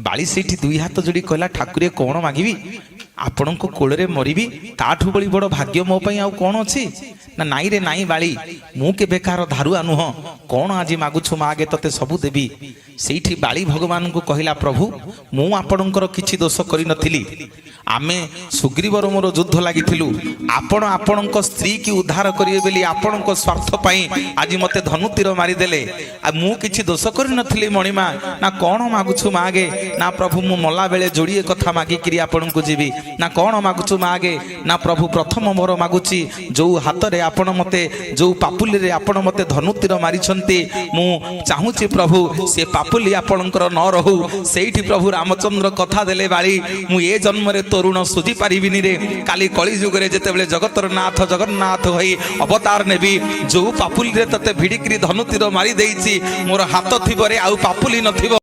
ବାଳି ସେଇଠି ଦୁଇ ହାତ ଯୋଡ଼ି କହିଲା, ଠାକୁରେ, କ'ଣ ମାଗିବି? ଆପଣଙ୍କ କୋଳରେ ମରିବି, ତାଠୁ ବଳି ବଡ଼ ଭାଗ୍ୟ ମୋ ପାଇଁ ଆଉ କ'ଣ ଅଛି? ନା, ନାଇଁ ରେ ନାଇଁ ବାଳି, ମୁଁ କେବେ କାହାର ଧାରୁଆ ନୁହଁ। କ'ଣ ଆଜି ମାଗୁଛୁ ମାଗେ, ତତେ ସବୁ ଦେବି। ସେଇଠି ବାଳି ଭଗବାନଙ୍କୁ କହିଲା, ପ୍ରଭୁ, ମୁଁ ଆପଣଙ୍କର କିଛି ଦୋଷ କରିନଥିଲି। ଆମେ ସୁଗ୍ରୀବର ମୋର ଯୁଦ୍ଧ ଲାଗିଥିଲୁ। ଆପଣ ଆପଣଙ୍କ ସ୍ତ୍ରୀକି ଉଦ୍ଧାର କରିବେ ବୋଲି ଆପଣଙ୍କ ସ୍ୱାର୍ଥ ପାଇଁ ଆଜି ମୋତେ ଧନୁତୀର ମାରିଦେଲେ। ଆଉ ମୁଁ କିଛି ଦୋଷ କରିନଥିଲି ମଣିମା। ନା, କ'ଣ ମାଗୁଛୁ ମାଗେ। ନା ପ୍ରଭୁ, ମୁଁ ମଲା ବେଳେ ଯୋଡ଼ିଏ କଥା ମାଗିକିରି ଆପଣଙ୍କୁ ଯିବି। ନା, କ'ଣ ମାଗୁଛୁ ମାଗେ। ନା ପ୍ରଭୁ, ପ୍ରଥମ ମୋର ମାଗୁଛି, ଯୋଉ ହାତରେ ଆପଣ ମୋତେ, ଯୋଉ ପାପୁଲିରେ ଆପଣ ମୋତେ ଧନୁତୀର ମାରିଛନ୍ତି, ମୁଁ ଚାହୁଁଛି ପ୍ରଭୁ, ସେ ପାପୁଲି ଆପଣଙ୍କର ନ ରହୁ। ସେଇଠି ପ୍ରଭୁ ରାମଚନ୍ଦ୍ର କଥା ଦେଲେ, ବାଳି, ମୁଁ ଏ ଜନ୍ମରେ ତୋ ଋଣ ସୁଝି ପାରିବିନି ରେ। କାଲି କଳି ଯୁଗରେ ଯେତେବେଳେ ଜଗତର ନାଥ ଜଗନ୍ନାଥ ହୋଇ ଅବତାର ନେବି, ଯୋଉ ପାପୁଲିରେ ତତେ ଭିଡ଼ିକିରି ଧନୁତୀର ମାରି ଦେଇଛି, ମୋର ହାତ ଥିବରେ ଆଉ ପାପୁଲି ନଥିବ।